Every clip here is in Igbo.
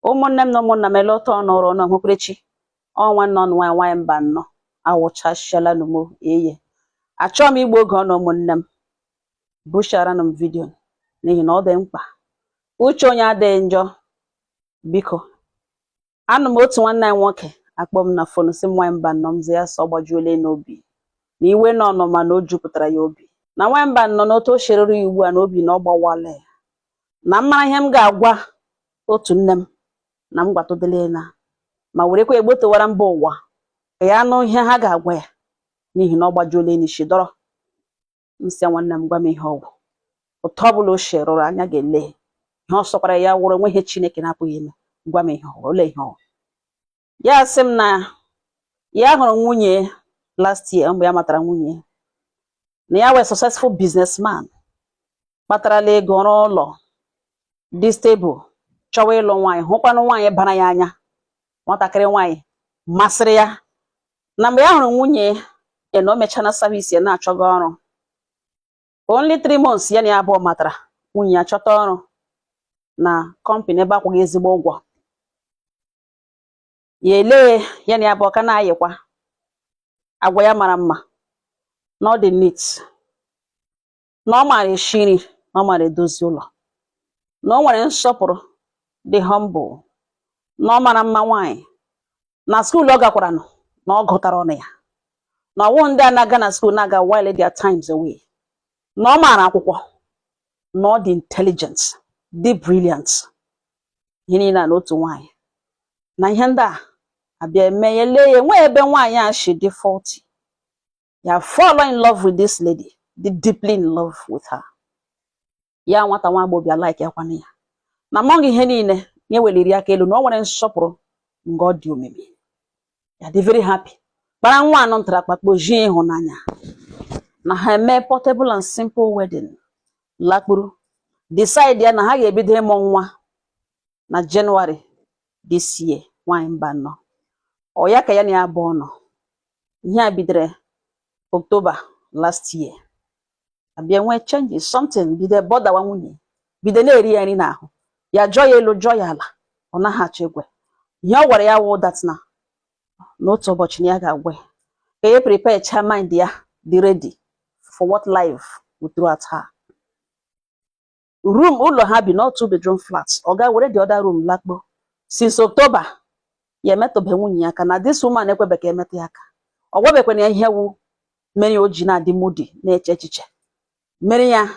Ụmụnne m na ụmụnna m, ele ụtọ ọnụ ụrụ na ọhụkwerechi ọnwa nọ nwaanyị nwaanyị mba nnọọ awụchasịala n'umo eye. Achọghị m igbu oge ọnụ. Ụmụnne m, bushara m video n'ihi na ọ dị mkpa. Uche onye adịghị njọ. Biko, anụ m otu nwanne anyị nwoke akpọ m na phone, sị m, "Nwaanyị mba nnọọ," m zi ya sọ gbajuola n'obi na iwe nọ ọnụma na o jupụtara ya obi na nwaanyị mba nnọọ n'otu o sheruru ya ugbu a na obi na ọ gbawala ya, na m mara ihe m ga-agwa otu nne m na m gwatụdịla na ma werekwa egbotowara mba ụwa ka ya nụ ihe ha ga-agwa ya, n'ihi na ọ gbajuola n'isi dọrọ. M sị ya, "Nwanne m, gwa m ihe ọgwụ ụtọ ọbụla o sherụrụ anya ga-ele ihe ọ sọkwara ya wụrụ, enweghị Chineke na-apụghị ime. Gwa m ihe ọgwụ ole, ihe ọgwụ." Ya sị m na ya hụrụ nwunye last year. Mgbe ya matara nwunye, na ya wee successful businessman, kpatarala ego, rụọ ụlọ, dị stable, chọwa ịlụ nwaanyị, hụkwanụ nwaanyị bara ya anya, nwatakịrị nwaanyị masịrị ya. Na mgbe ya hụrụ nwunye ya, na o mechana service ya, na-achọga ọrụ. Only 3 months ya na ya abụọ matara, nwunye ya chọta ọrụ na company ebe akwụghị ezigbo ụgwọ. Ya elee ya na ya abụọ ka na-ayịkwa agwa ya mara mma, na ọ dị neat, na ọ maara esi nri, na ọ maara edozi ụlọ, na o nwere nsọpụrụ, dị humble, na ọ mara mma nwaanyị, na school ọ gakwara nụ na ọ gụtara ọnụ ya, na ọwụ ndị a na-aga na school na-aga while their times away, na ọ maara akwụkwọ, na ọ dị intelligent, dị brilliant, ihe niile a n'otu nwaanyị. Na ihe ndị a abịa eme ya lee ya, enwee ebe nwaanyị a shi dị faulty. Ya fall in love with this lady, dị deeply in love with her. Ya nwata nwa agbọghọ bịa like ya kwana ya na among ihe niile ya weliri aka elu, na ọ nwere nsọpụrụ nga ọ dị omimi. Ya dị very happy, kpara nwa anọ ntara akpakpo jie ịhụnanya na ha eme portable and simple wedding, lakpuru, decide ya na ha ga-ebido ịmụ nwa na January this year. Nwaanyị mba nnọọ, ọ ya ka ya na ya abụọ nọ. Ihe a bidoro October last year, abịa nwee changes, something bido botherwa nwunye, bido na-eri ya nri n'ahụ. Ya jụọ ya elu, jụọ ya ala, ọ naghị achọ ekwe. Ihe ọ gwara ya wụ that na n'otu ụbọchị na ya ga-agwa ya ka ya prepare cha mind ya, dị ready for what life will throw at her. Room ụlọ ha bi not two bedroom flat, ọ ga were the other room lakpo. Since October, ya emetụbe nwunye ya aka, na this woman ekwebe ka emetụ ya aka. Ọ gwabekwana ya ihe wu mere o ji na-adị moody, na-eche echiche mere ya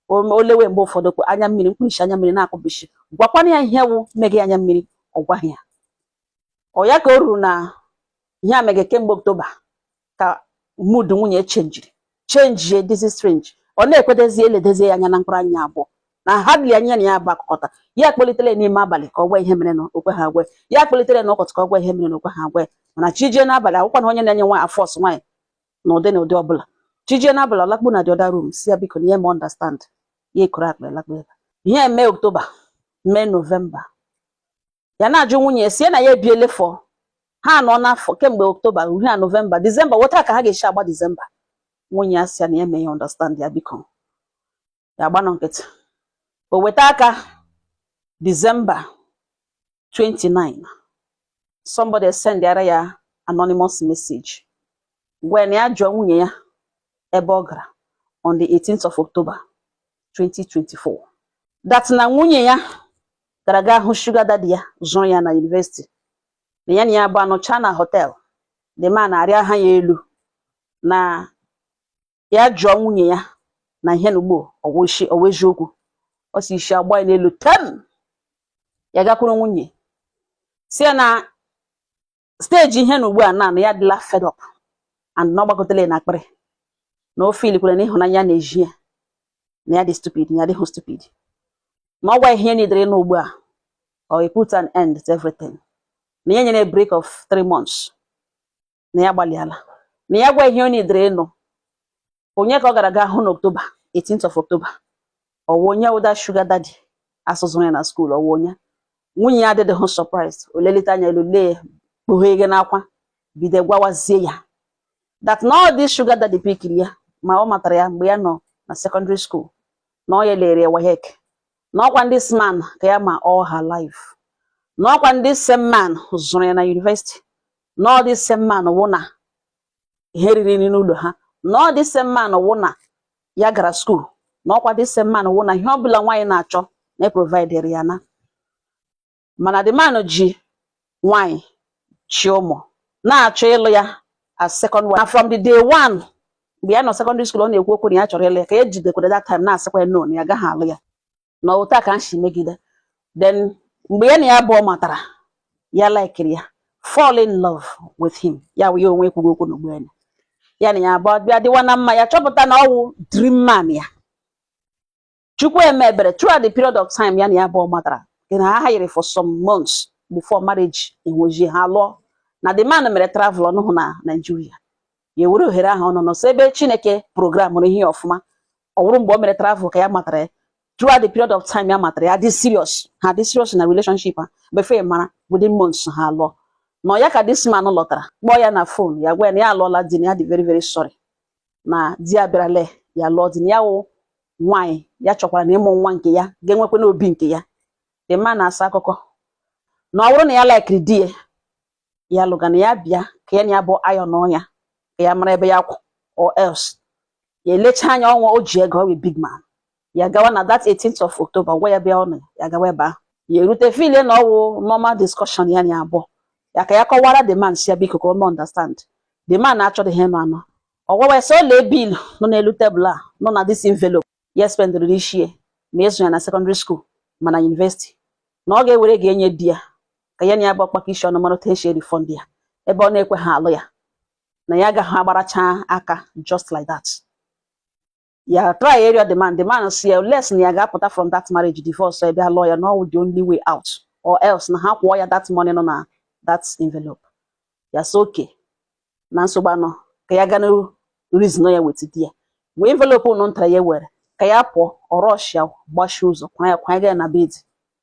o lewe mgbe ụfọdụ anya mmiri mkpụrụ anya mmiri na-akụbishi. Gwakwana ya ihe wu mege anya mmiri, ọ gwaghị ya. Ọ ya ka o ruru na ihe a mege kemgbe October ka mood nwunye changeri, change, this is strange. Ọ na-ekwedezi eledezi ya anya na mkpụrụ anya abụọ, na hardly anya na ya abụ akụkọta. Ya kpọlitere n'ime abalị ka ọ gwa ihe mere na okwe ha agwa ya, kpọlitere n'ụkọtụ ka ọ gwa ihe mere na okwe ha agwa. Mana chi jie n'abalị, akwụkwa na onye na-enye nwaanyị force nwaanyị n'ụdị na ụdị ọbụla. Chi jie n'abalị, ọlakpu na the other room, si ya biko na ihe ma understand ya, ekoro akpa lakpu ebe. Ihe eme October, mee November, ya na-ajụ nwunye si ya na ya ebiele for ha nọ n'afọ kemgbe October ruo na November, December, weta ka ha ga-esi agba December. Nwunye ya si ya na ya mee ya understand ya, biko ya agbanọ nkịtị. O weta aka December 29, somebody send yara ya anonymous message gwa na ya jụọ nwunye ya ebe ọ gara on the 18th of October 2024, that na nwunye ya gara ga hụ sugar daddy ya zụrụ ya na university, na ya bụ anọcha na hotel, the man arịa ha ya elu, na ya jụọ nwunye ya na ihe n'ugbo ọwụ eziokwu. Ọ si isi agba ya n'elu tem. Ya gakwuru nwunye, si ya na stage ihe na ugbu a na ya adịla fed up and na ọ gbagotela ya na akpịrị, na o feelikwara na ịhụnanya na-eji ya, na ya dị stupid, na ya adịghị stupid, na ọ gwa ihe nidere na ugbu a or he put an end to everything, na ya nyere break of 3 months, na ya gbalịala, na ya gwa ihe o nidere ịnụ. Onye ka ọ gara ga hụ n'October 18th of October? Ọwụ onye ụda sugar daddy asụzụrụ ya na school? Ọwụ onye? Nwunye ya adịdịghị surprised. O lelite anya elu, lee, kpughe ege n'akwa, bido gwawazie ya that na all this sugar daddy pickiri ya, ma ọ matara ya mgbe ya nọ na secondary school, na ọ ya lere ya WAEC, na ọkwa this man ka ya ma all her life. Na ọkwa ndị same man zụrụ ya na university, na ọ dị same man wụ na ihe riri nri n'ụlọ ha, na ọ dị same man wụ na ya gara school, na ọkwa dị same man wụ na ihe ọbụla nwaanyị na-achọ na e ya na. Mana the man ji nwaanyị chi ụmụ na-achọ ịlụ ya as second wife. Na from the day one mgbe ya nọ secondary school, ọ na-ekwu okwu na ya chọrọ ịlụ ya, ka ya jidekwara that time na-asịkwa ya no, na ya agaghị alụ ya, na otu a ka m si megide. Then mgbe ya na ya abụọ matara, ya likiri ya, fall in love with him. Ya wụ ya onwe ekwughị okwu n'ugbu ya, ya na ya abụọ bịa dịwa na mma. Ya chọpụta na ọwụ dream man ya. Chukwu emebere, throughout the period of time ya na ya abụọ matara, nke na ha hayiri for some months before marriage enwezie ha lụọ, na the man mere travel ọnụhụ na Nigeria. Ya ewere ohere ahụ ọ nọ nọsọ ebe Chineke programụrụ ihe ọfụma. Ọ wụrụ mgbe o mere travel ka ya matara ya. Throughout the period of time ya matara ya, dị serious, ha dị serious na relationship ha. Before ị mara, within months ha lụọ. Nọ ya ka this man lọtara, kpọọ ya na phone, ya gwa ya na ya alụọla di, na ya dị very very sorry na di ya bịarale ya lụọ di, na ya wụ nwaanyị ya chọkwara na ịmụ nwa nke ya ga-enwekwa n'obi nke ya. The man na-asa akụkọ na ọ bụrụ na ya likiri di ya, ya lụga, na ya bịa ka ya na ya bụ ayọ n'ọnya, ka ya mara ebe ya kwụ, or else ya elecha anya ọnwa o ji ego, ọ wụ big man. Ya gawa na that 18th of October, gwa ya bịa ọnụ ya gawa ebe ahụ. Ya erute, feel na ọwụ normal discussion ya na ya abụọ, ya ka ya kọwara the man, si ya biko ka o mee understand. The man na-achọghị ihe nọ anọ. Ọ gwawa ya sị o lee bill nọ n'elu tebụl a, nọ na this envelope ya spendịrị n'isi ya ma ịzụ ya na secondary school ma na university, na ọ ga-ewere ga-enye di ya ka ya na ya bụ ọkpakọ isi ọnụ mara otu esi refund ya, ebe ọ na-ekwe ha alụ ya, na ya agaghị agbaracha aka just like that. Ya try area the man, the man si ya less na ya ga-apụta from that marriage, divorce ya, bịa lụọ ya, na ọ wụ the only way out, or else na ha kwụọ ya that money nọ na that envelope. Ya sị okay, na nsogbu anọ, ka ya gaa na reason ya with di ya. Mgbe envelope unu ntara ya were ka ya pụọ, ọ rush ya gbachie ụzọ, kwa ya kwanye ya na bed,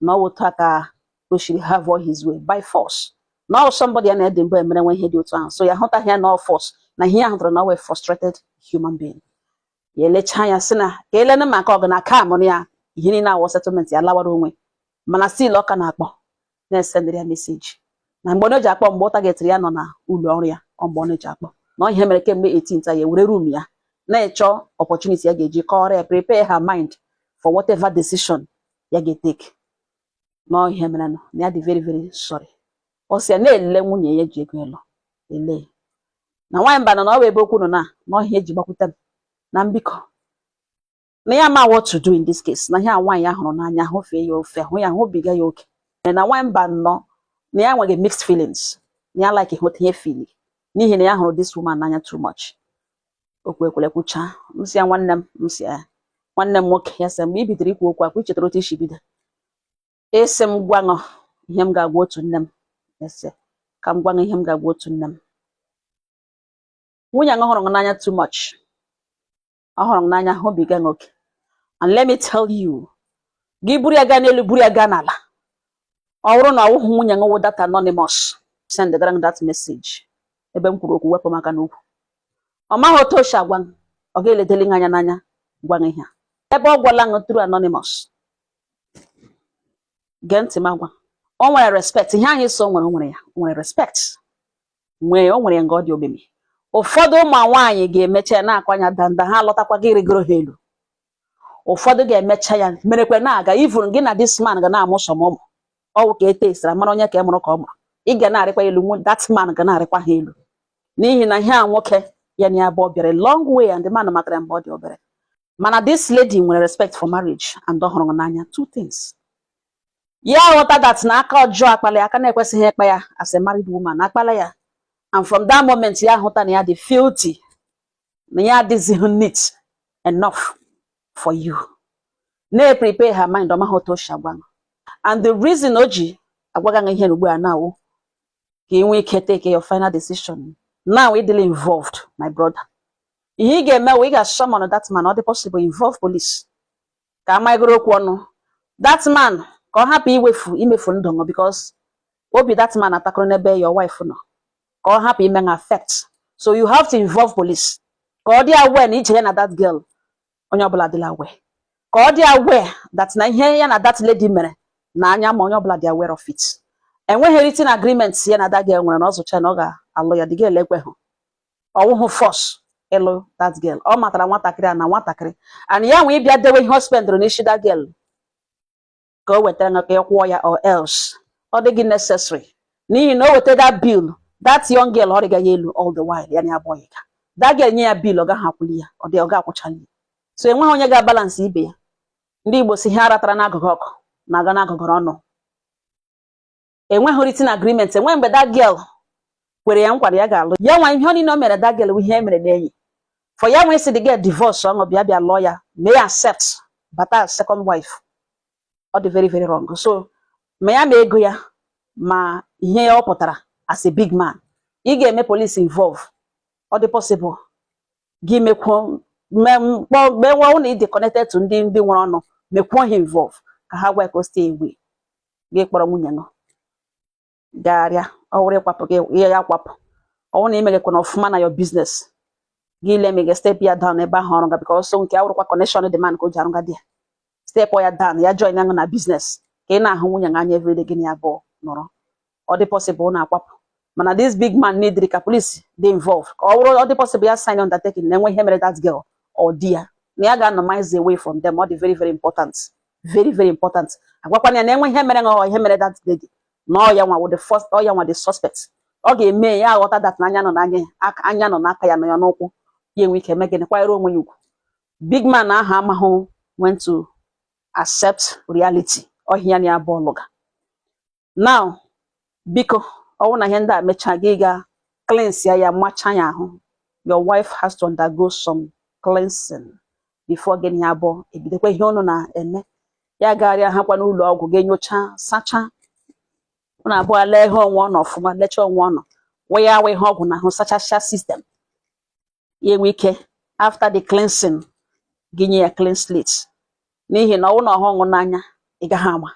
na ọ wụ otu a ka o shiri have all his way by force, na ọ somebody ya na-ede mbụ emere nwe ihe dị otu ahụ. So ya hụtaghị ya na ọ force, na ihe ya hụtara na ọ wee frustrated human being. Ya elechaa ya sị na ka elene maka ọgụ na aka amụrụ ya ihe niile awọ settlement, ya lawara onwe. Mana still ọ ka na-akpọ, na-esendịrị ya message, na mgbe ọ ji akpọ, mgbe ọ targetịrị ya nọ na ụlọ ọrụ ya, ọ mgbe ọ na-eji akpọ na ọ ihe mere kemgbe 18th ya ewere room ya na-echọ opportunity ya ga-eji kọọrọ ya, prepare her mind for whatever decision ya ga-etake, na ọ ihe mere nọ na ya dị very very sorry. Ọ sị ya na-ele nwunye ya ji ego ịlụ ele na nwaanyị mba nọ na ọ bụ ebe okwu nọ na ọhịa eji gbakwute m na mbikọ, na ya ma what to do in this case, na ihe a nwaanyị ya hụrụ n'anya hụfee ya ofe, hụ ya hụbiga ya oke, na nwaanyị mba nọ na ya nweghị mixed feelings, na ya like hụta ihe feel n'ihi na ya hụrụ this woman n'anya too much. Okwu ekwere kwuchaa, m sị ya nwanne m, m sị ya nwanne m nwoke, ya sị mgbe i bidoro ikwu okwu akwa, i chetara otu isi bido ịsị m gwa ṅụ ihe m ga-agwa otu nne m. Ya sị ka m gwa ṅụ ihe m ga-agwa otu nne m. Nwunye aṅụ hụrụ m n'anya too much, ọ hụrụ m n'anya hụbiga m oke. And let me tell you, gị buru ya gaa n'elu, buru ya gaa n'ala, ọ bụrụ na ọ wụghị nwunye ṅụ wụ that anonymous send gara m that message ebe m kwuru okwu, wepụ maka n'ukwu, ọ maghị otu o si agwa m, ọ ga-eledeli m anya n'anya gwa m ihe a. Ebe ọ gwala m through anonymous, gee ntị m agwa. O nwere respect, ihe anyị so nwere, o nwere ya, o nwere respect, nwee, o nwere ya nga ọ dị omimi. Ụfọdụ ụmụ nwaanyị ga-emecha ya na-akwa anya danda, ha alọtakwa gị rịgoro ha elu. Ụfọdụ ga-emecha ya merekwe na-aga, even gị na this man ga na-amụ sọm ụmụ ọwụ ka e tesara mara onye ka e mụrụ ka ọ mụrụ, ị ga na-arịkwa elu, that man ga na-arịkwa ha elu, n'ihi na ihe a nwoke ya na ya abụọ bịara a long way, and the man matara ya mgbe ọ dị obere. Mana this lady nwere respect for marriage and ọ hụrụ n'anya. Two things, ya ghọta that na aka ọjọọ akpala ya, aka na-ekwesịghị ịkpa ya as a married woman akpala ya. And from that moment ya hụta na ya dị filthy, na ya adịzighị neat enough for you, na-prepare her mind. Ọ maghị otu o si agwa m. And the reason o ji agwaghị ihe ugbu a na-awụ ka ị nwee ike take your final decision. Now ịdịla involved, my brother, ihe ị ga-eme wụ ị ga-summon that man. Ọ dị possible, involve police ka amaghịgoro okwu ọnụ that man, ka ọ hapụ iwefu imefu ndụ ṅụ, because obi that man atakọrọ n'ebe your wife nọ, ka ọ hapụ ime affect. So you have to involve police ka ọ dị aware na ije ya na that girl, onye ọbụla adịla aware, ka ọ dị aware that na ihe ya na that lady mere na anya ma onye ọbụla dị aware of it. Enweghị written agreement ya na that girl nwere na ọ zụcha na ọ ga-alụ ya. The girl ekweghị. Ọwụhụ force ịlụ that girl. Ọ matara nwatakịrị a na nwatakịrị and ya nwee ịbịa dewe ihe ọ spendụrụ n'isi that girl ka o wetara nga ka ị kwụọ ya, or else ọ dịghị necessary, n'ihi na o weta that bill, that young girl ọ rịga ya elu all the while. Ya na ya abụghị ka that girl nye ya bill, ọ gaghị akwụli ya, ọ dị ọ ga-akwụchali ya. So enweghị onye ga-abalance ibe ya. Ndị Igbo si ihe aratara n'agụgụ ọkụ na-aga n'agụgụrụ ọnụ. Enweghị written agreement, enweghị mgbe that girl kwere ya nkwa na ya ga-alụ ya. Nwa ihe niile o mere that girl bụ ihe e mere n'enyi for ya. Nwee si the girl divorce ọṅụ, bịa bịa lụọ ya, mee ya accept bata as second wife, ọ dị very very wrong. So ma ya ma ego ya ma ihe ya ọ pụtara as a big man, ị ga-eme police involve. Ọ dị possible gị mekwuo mewe na ị dị connected to ndị nwere ọnụ, mekwuo ha involve ka ha gwa ya ka o stay away. Gị kpọrọ nwunye nọ gagharịa, ọ wụrụ ịkwapụ gị ya ya kwapụ. Ọ bụrụ na imegekwana ọfụma na your business gị, le me step ya down ebe ahụ ọrụ ga, because so nke awụrụkwa connection the man ka o ji arụga di ya. Step ya down, ya join ya na business ka ị na-ahụ nwunye gị anya everyday, gị na ya abụọ nọrọ. Ọ dị possible na akwapụ, mana this big man need ka police dị involved, ka ọ bụrụ ọ dị possible ya sign undertaking na enwe ihe mere that girl or di ya, na ya ga-anọ miles away from them. Ọ dị very very important, very very important. Agwakwana ya na enwe ihe mere ọ ihe mere that lady, na ọ ya nwa wụ the first, ọ ya nwa the suspect. Ọ ga-eme ya aghọta that na anya nọ n'anya ya, anya nọ n'aka ya, nọ ya n'ụkwụ. Ya enwe ike eme gịnị? Kwanyere onwe ya ugwu. Big man ahụ amahụ when to accept reality. Ọhịa na ya bọọlụ ga now. Biko, ọ bụrụ na ihe ndị a mechaa, gị ga cleanse ya, ya macha ya ahụ. Your wife has to undergo some cleansing before gị na ya abụọ ebidokwa ihe unu na-eme. Ya gagharịa ha kwa n'ụlọ ọgwụ, ga-enyocha, sacha unu abụọ, lee ihe onwe ọnụ ọfụma, lechaa onwe ọnụ, wee ya awa ihe ọgwụ na ahụ, sachasịa system ya. Enwe ike after the cleansing, gị nye ya clean slate, n'ihi na ọ bụrụ na ọhụ ọṅụ n'anya, ị gaghị ama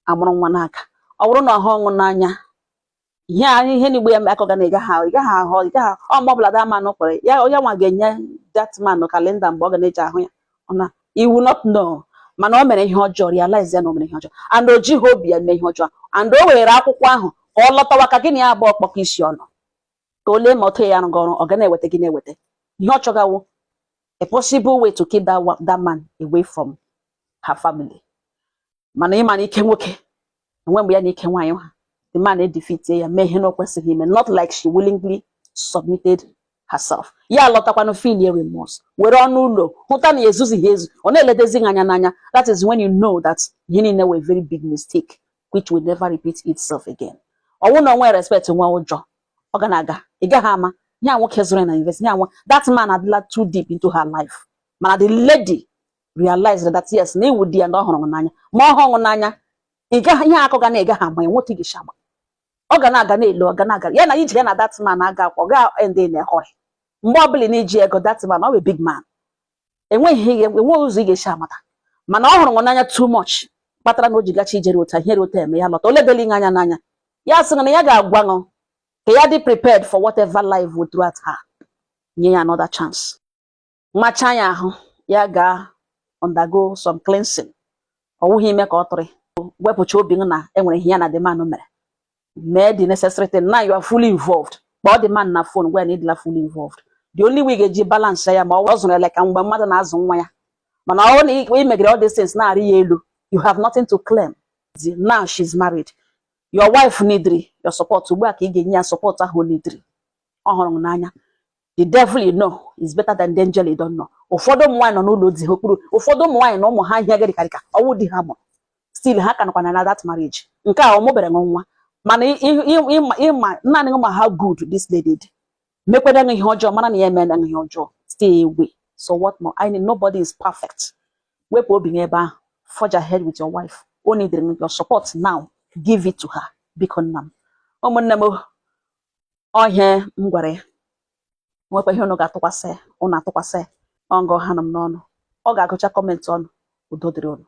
amụrụ nwa n'aka. Ọ bụrụ na ọhụ ọṅụ n'anya, ihe a ihe n'igbo ya akọ ga na ị gaghị ahụ, ị gaghị ọ mgbe ọbụla that man kwere ya, onye nwa ga-enye that man calendar mgbe ọ ga na-eji ahụ ya. Ọ na you will not know. Mana o mere ihe ọjọọ, realize ya na o mere ihe ọjọọ, and o jighị obi ya mee ihe ọjọọ, and o were akwụkwọ ahụ ka ọ lọtawa ka gị na ya abụọ kpọkọ isi ọnụ, ka o lee ma otu ya arụghị ọrụ, ọ ga na-eweta gị na-eweta ihe ọ chọgawo, a possible way to keep that man away from her family. Mana ịma na ike nwoke enwe mgbe ya na ike nwaanyị ha, the man edefeat ya, mee ihe na o kwesịghị ime, not like she willingly submitted herself. Ya alọtakwanụ, feel remorse, were ọnụ ụlọ hụta na ya ezuzighị ezu, ọ na-eledezi gị anya n'anya. That is when you know that ihe niile were very big mistake which will never repeat itself again. Ọwụ na onwe respect, nwe ụjọ, ọ ga na-aga, ị gaghị ama ihe a nwoke zụrụ ya na invest ihe a nwa. That man adịla too deep into her life, mana the lady realized that yes, na iwu di ya na ọ hụrụ n'anya, ma ọ hụrụ n'anya, ị gaghị ihe akọ ga na ị gaghị ama ya nwoke gị ama. Ọ ga na-aga na-elu, ọ ga na-aga ya na ije ya na that man aga akwa, ọ ga end in a hurry. Mgbe ọbụla na iji ego that man, ọ bụ big man, enweghị ihe, enweghị ụzọ ị ga-esi amata. Mana ọ hụrụ m n'anya too much kpatara na o ji gacha ijere ụta ihe ụta eme ya lọta, o ledela ihe anya n'anya ya, sị na ya ga-agwa ṅụ ka ya dị prepared for whatever life will throw at her. Nye ya another chance, macha ya ahụ, ya gaa undergo some cleansing. Ọ wụghị ime ka ọ tụrị wepụcha obi gị na enwere ihe ya na the man mere. Mee the necessary thing. Now you are fully involved. Kpọọ the man na phone, gwa ya na ịdịla fully involved. The only way ị ga-eji balance ya ma ọ zụrụ ele ka mgbe mmadụ na-azụ nwa ya. Mana ọ bụrụ na ị megere all these things na-arị ya elu, you have nothing to claim. Now she's married. Your wife needri your support ugbu a, ka ị ga-enye ya support ahụ o needri. Ọ hụrụ m n'anya. The devil you know is better than the angel you don't know. Ụfọdụ ụmụ nwaanyị nọ n'ụlọ di ha okpuru, ụfọdụ ụmụ nwaanyị na ụmụ ha ihe gịrịkarịka ọwụ di ha mụrụ, still ha ka nọkwa na that marriage. Nke a ọ mụbere nwa, mana ịma naanị ma how good this lady dị mekwere ihe ọjọọ, mara na ya emela ihe ọjọọ, stay away. So what more? I mean, nobody is perfect. Wepụ obi gị ebe ahụ, forge ahead with your wife. O need your support now, give it to her. Biko nna m, ụmụnne m, ọhịa m gwara ya, nwekwa ihe unu ga-atụkwasị ya, unu atụkwasị ya. Ọ ngọ ha nọ m n'ọnụ, ọ ga-agụcha comment ọnụ. Udo dịrị unu.